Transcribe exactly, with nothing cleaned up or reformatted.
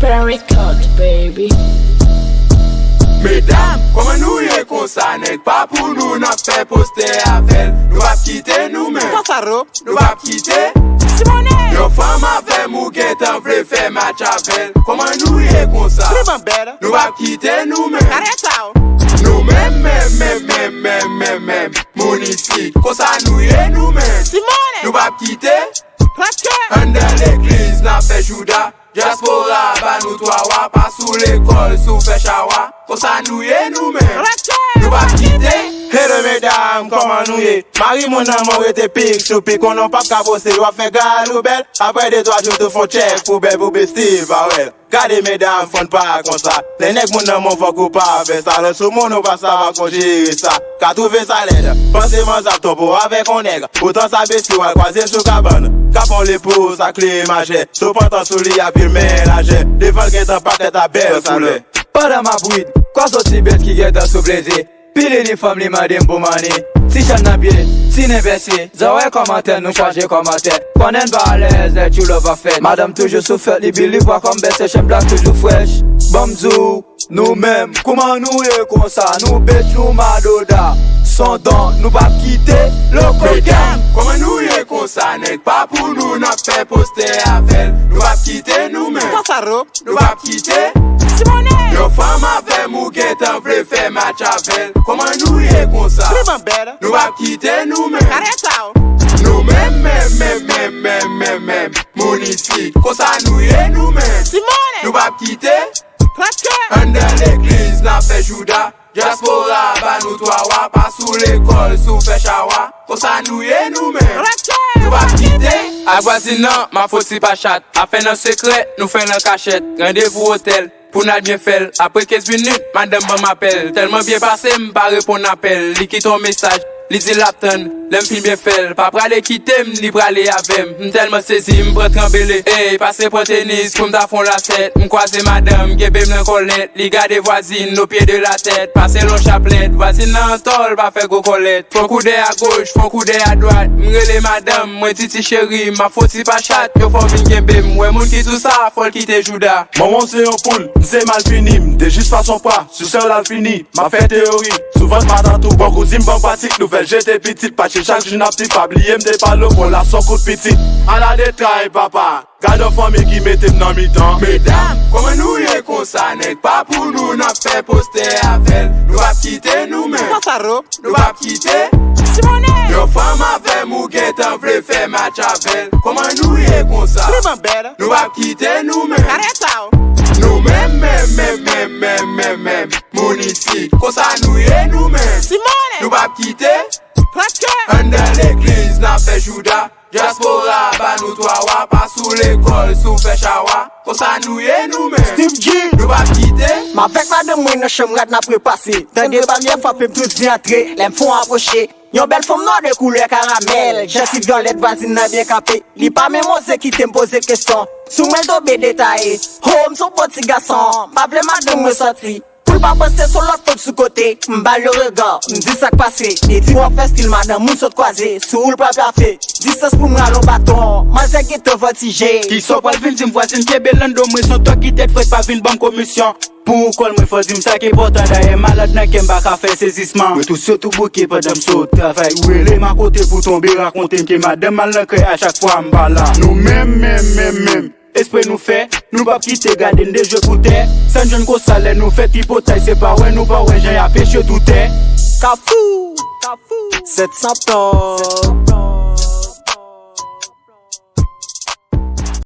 Prank Record, baby. Medam, kòman nou ye konsa? Nèg pa pou nou, n ap fè postè avè l. Nou p ap kite nou menm. Konsa, Ro. Nou p ap kite. Simone. Yon fanm avè m ou gentan vle fè match avè l. Kòman nou ye konsa? Li ban bèl. Nou p ap kite nou menm. Gade sa, o. Nou menm, menm, menm, menm, menm, menm, menm. Moun isit. Konsa nou ye nou menm. Simone. Nou p ap kite. Prèske. Anndan legliz, n ap fè jouda. Dyaspora ba nou twa wa, pa sou lekòl, sou fè chawa. Konsa nou ye nou menm. Prèske. Nou p ap kite. Hello medam, kòman nou ye? Mari moun nan mò rete pik sou pik, konnen w p ap ka poste, w ap fè gad ou bèl. Apre de twa jou tou fon tchèk pou bèl pou besti pa wè l. Gade medam, fò n pa konsa. Lè nèg moun nan mò fòk ou pa fè sa. Lè sou moun ou pa sa, pa konn jere sa. Ka twouve sa lèd. Panse manzè ap tonbe w avèk yon nèg. Poutan sa besti w al kwaze l sou kabann. Kapon li pou sa kle majè. Sou pantan sou li ap men lajè. Devan l gentan patèt a bèl koulè. Pandan m ap wid, kwaze yon ti bèt ki gentan sou plezi. Pili li fanm li mande m pou mani. Ti chann nan pye, ti nen pèse. Zòrèy kòmantè, nou chaje kòmantè. Konnen n pa alèz, lè tchou love ap fèt. Madanm toujou sou fèt, li bil li pwa kòm bèt, se chanm blak toujou frèch. Ban m di w, nou menm, kouman nou ye konsa? Nou bèt, nou madoda. Son don, nou p ap kite. Lokal gang. Medam, kòman nou ye konsa? Nèg pa pou nou, n ap fè postè avè l. Nou p ap kite nou menm. Konsa, Ro. Nou p ap kite. Simone. Yon fanm avè m ou gentan vle fè match avè l. Kòman nou ye konsa? Li ban bèl. Nou p ap kite nou menm. Gade sa, o. Nou menm, menm, menm, menm, menm, menm, menm. Moun isit. Konsa nou ye nou menm. Simone. Nou p ap kite. Prèske. Anndan legliz, n ap fè jouda. Dyaspora ba nou twa wa, pa sou lekòl, sou fè chawa. Konsa nou ye nou menm. Prèske. Nou p ap kite. Ak vwazin nan, m ap foti pa chat. Afè nan sekrè, nou fè nan kachèt. Randevou otèl, pou n al byen fè l. Apre kenz minit, madanm ban m apèl. Tèlman byen pase, m pa reponn apèl. Li kite yon mesaj, li di l ap tann. Lè m fin byen fè l, pa prale kite m, li prale avè m. M tèlman sezi, m pran tranbele. Ey, pase pran tenis pou m ta fè yon lasèt. M kwaze madanm, kenbe m nan kòlèt. Li gade vwazin, o pye de la tèt. Pase l yon chaplèt. Vwazin nan an tòl, pa fè gwo kòlèt. Fè yon koudèy agoch, fè yon koudèy adwat. M rele madanm, mwen di ti cheri, m ap fè yon ti pa chat. Yo fè w vin kenbe m. Wè moun ki di w sa, fò l kite jouda. Manman w se yon poul, m se malfini, m te jis fason pwa, sou sè w l al fini, m ap fè teyori, sou vant matant ou, bon kouzin m ban pratik, nouvèl jete pitit, pa chèche chak jou n ap di pa bliye m te pale w, bon la s on kout pitit, ala detray papa, gad yon fanmi ki mete m nan mitan. Medam, kòman nou ye konsa, nèg pa pou nou, n ap fè postè avè l, nou p ap kite nou menm. Konsa, Ro. Nou p ap kite. Simone. Yon fanm avè m ou gentan vle fè match avè l. Kòman nou ye konsa? Li ban bèl. Nou p ap kite nou menm. Gade sa, o. Nou menm, menm, menm, menm, menm, menm, menm. Moun isit. Konsa nou ye nou menm. Simone. Nou p ap kite. Prèske. Anndan legliz, n ap fè jouda. Dyaspora ba nou twa wa, pa sou lekòl, sou fè chawa. Konsa nou ye nou menm. Steve G. Nou p ap kite. M avèk madanm mwen nan chanm rad n ap repase. Tande baryè frape m tou di antre. Lè m fon apwoche. Yon bèl fanm nwa de koulè karamèl. Jansiv vyolèt vwazin nan byen kanpe. Li pa menm oze kite m poze kesyon. Sou mwen l tonbe detaye. Ho, m se yon bon ti gason. M pa vle madanm mwen sòti. Pou l pa panse se yon lòt fanm sou kote, m ba l yon rega, m di sa k pase. Li di w ap fè stil madanm moun sot kwaze, sou ou l pa pyafe. Distans pou m rale yon baton, manzè gentan vòtije. Kisa w pral vin di m vwazin kenbe l anndan w, mwen se yon tòg ki tèt frèt pa vin ban m komisyon. Pou ou kòl mwen fò di m sa k enpòtan, dayè malad nan kè m pa ka fè sezisman. Mwen tou sot tou bouke pandan m sot travay, ou rele m akote pou tonbe rakonte m ke madanm al nan krèy a chak fwa m pa la. Nou menm, menm, menm, menm. Espre nou fè, nou p ap kite gade n dejwe pou tè. Sa n jwenn konsa lè nou fè tripotay, se pa wè nou pa wè jan y ap eche tou tè. Kafou, Kafou, sèt san tò.